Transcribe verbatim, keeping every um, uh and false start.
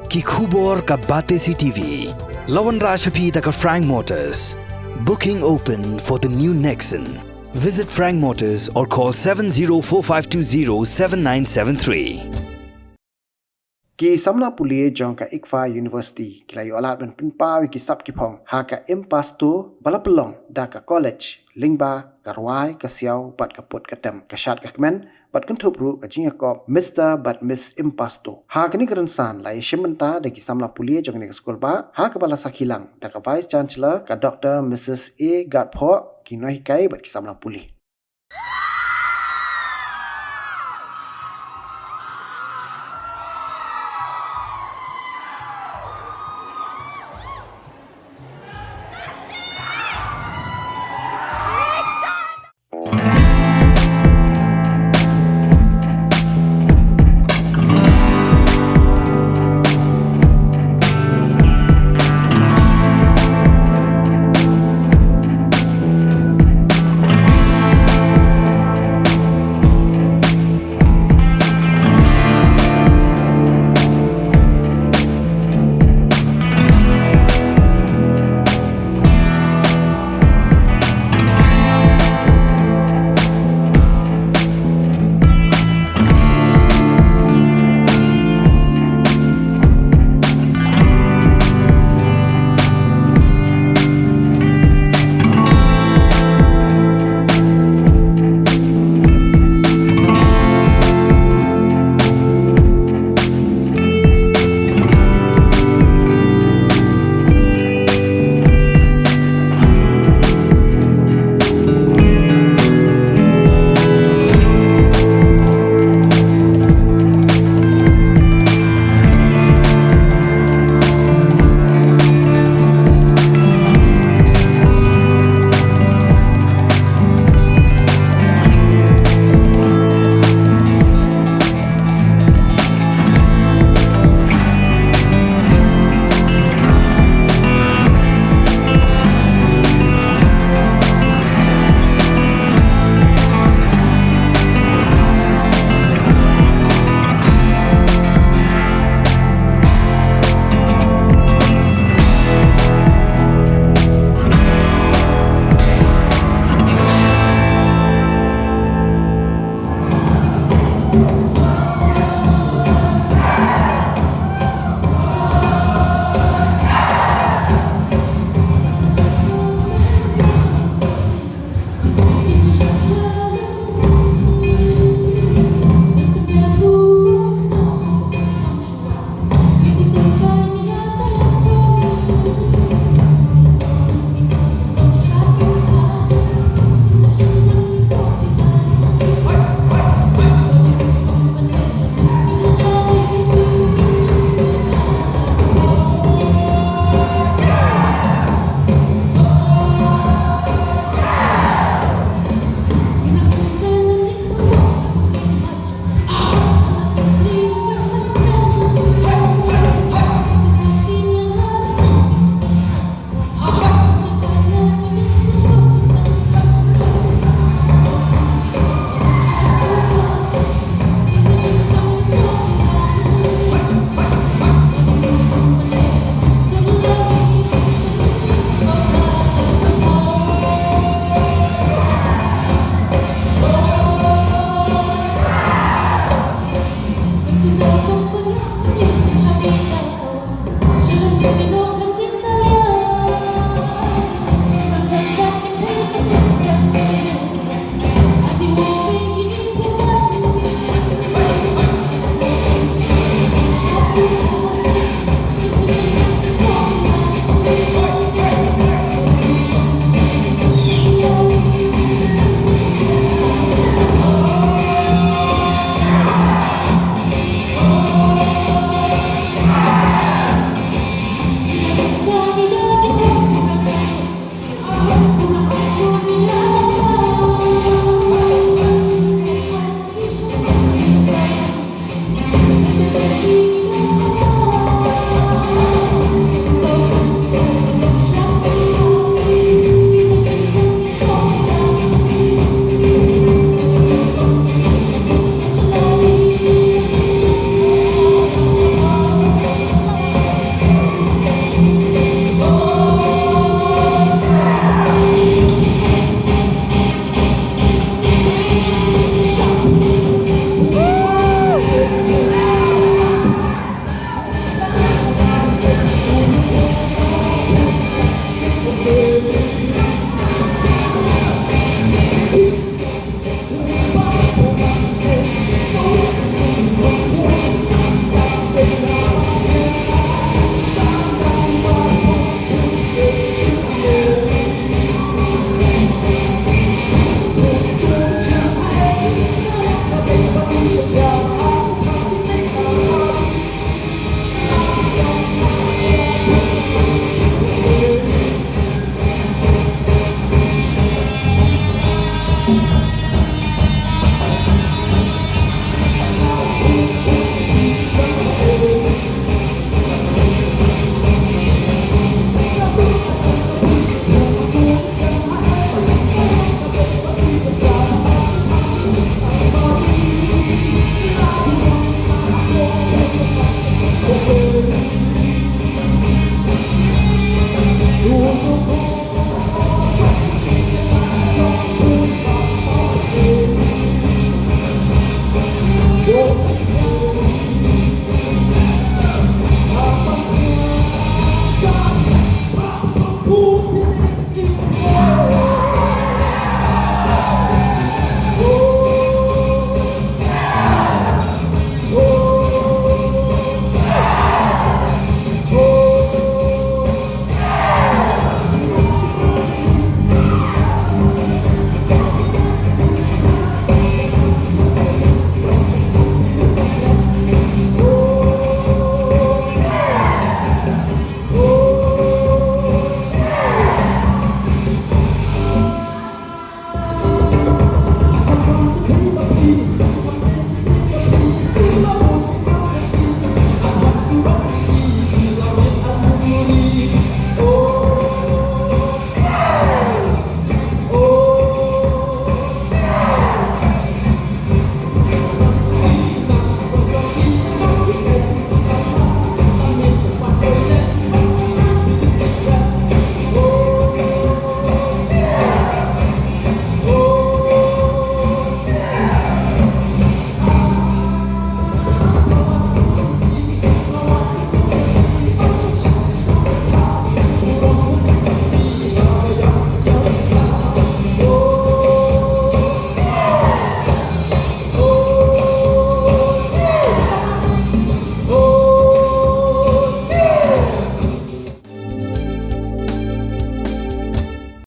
Ki khubor ka Batesi T V. La wanrah sha phi da ka Frank Motors. Booking open for the new Nexon. Visit Frank Motors or call seven zero four five two zero seven nine seven three. Ki samla pule jong ka ICFAR University ki la ïoh lad ban pynpaw ïa ki sap ki phong ha ka Impasto ba la pynlong da ka college lyngba ka rwai, ka siaw bad ka put ka tem, ka shad ka kmen, bad kynthup ruh ka jingïakop Mister bad Miss Impasto. Ha kane ka rynsan la ïashim bynta da ki samla pule jong kane ka skul bah, ha kaba la sakhi lang da ka Vice Chancellor, ka Doctor Missus A Gatphoh, ki nonghikai bad ki samla pule.